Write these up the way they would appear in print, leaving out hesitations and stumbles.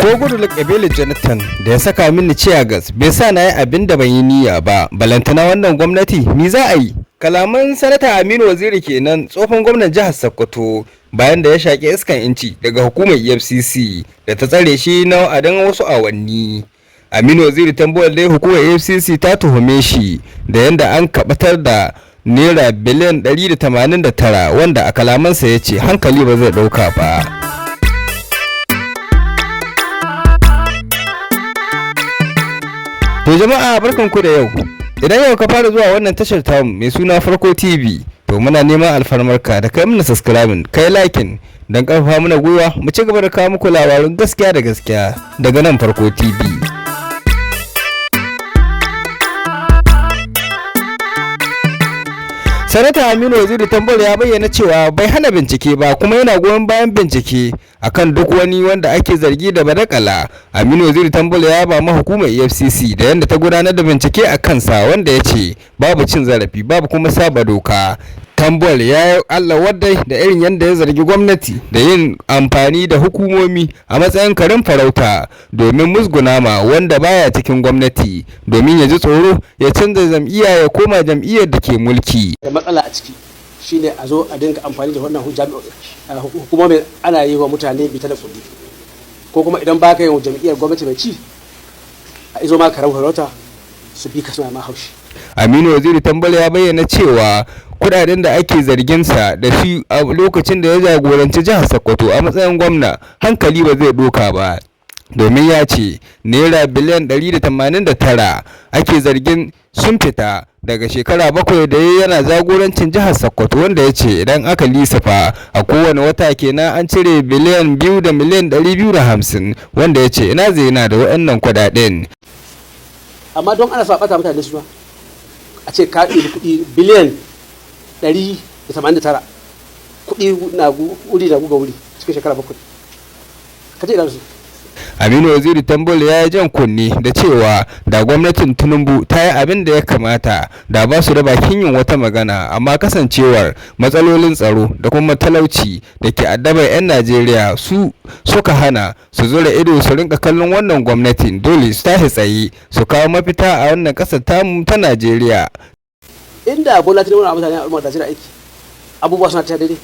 Ko Goodluck Ebele Jonathan da ya saka mini tear gas bai sa na yi abin da ban yi niyya ba, balantana wannan gwamnati, mi za a yi? Kalaman Sanata Aminu Waziri kenan, tsohon gwamnan jihar Sokoto, bayan da ya shaƙi iskan inci daga hukumar EFCC da ta tsare shi na wa'adin wasu awanni. Aminu Waziri Tambuwal dai, hukumar EFCC ta tuhume shi da yadda an kabatar da naira biliyan 189, wanda a kalamansa ya ce hankali ba zai ɗauka ba. To jama'a, barkanku da yau. Idan yau ka fara zuwa wannan tashar tamu mai suna Farko TV, to muna neman alfarmarka da kai mana subscribing, kai liking don karfafa mana gwiwa mu ci gaba da kawo muku labarun gaskiya da gaskiya daga nan Farko TV. Sanata Aminu Waziri Tambuwal ya bayyana cewa bai hana bincike ba, kuma yana goyon bayan bincike akan duk wani wanda ake zargi da badakala. Aminu Waziri Tambuwal ya ba ma hukumar EFCC da yadda ta gudanar da bincike a kansa, wanda ya ce babu cin zarafi, babu kuma saba doka. Tambuwal ya yi Allah wadai da irin yadda ya zargi gwamnati da yin amfani da hukumomi a matsayin karen farauta domin musguna ma wanda baya cikin gwamnati, domin ya ji tsoro ya canza jam'iyya ya koma jam'iyyar da ke mulki. Da matsala a ciki shine a zo a dinga amfani da wannan hukumomin ana yi wa mutane bita da kulli, ko kuma idan baka yin jam'iyyar gwamnati mai ci, a izo ma karen farauta su bi ka suna ma haushi. Aminu Waziri Tambuwal ya bayyana cewa kudaden da ake zarginsa da shi a lokacin da ya jagoranci jihar Sokoto a matsayin gwamna, hankali ba zai doka ba, domin ya ce naira biliyan 189 ake zargin sun fita daga shekara 7 da ya yana jagorancin jihar Sokoto, wanda ya ce idan aka lissafa a kowane wata kenan an cire biliyan 2 da miliyan 250, wanda ya ce ina zai yana da waɗannan kudaden. Amma don ana so a ɓata mutane suna, a ce ka ɗebi kuɗi biliyan 189, kuɗi na wuri na guga wuri cikin shekara 7, ka ce ina su. Aminu Waziri Tambuwal ya yi jan kunne da cewa da gwamnatin Tinubu ta yi abin da ya kamata, da ba su da bakin yin wata magana, amma kasancewar matsalolin tsaro da kuma talauci da ke addabar 'yan Najeriya su suka hana su zura ido su rinka kallon wannan gwamnatin, dole su tashi tsaye su kawo mafita a wannan ƙasar tamu ta Najeriya. Inda Bola Tinubu na mutane al'ummar Najeriya aiki, abubuwa suna ta daidai,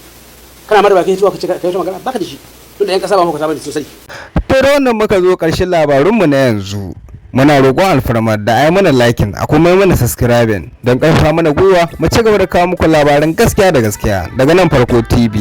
kana mara bakin zuwa ka ce kai magana baka da shi, tunda yan kasa ba muka saba da sosai. To da wannan muka zo ƙarshen labarunmu na yanzu. Muna roƙon alfarmar da ai mana liking, a kuma yi mana subscribing don ƙarfafa mana gwiwa mu ci gaba da kawo muku labaran gaskiya da gaskiya daga nan Farko TV.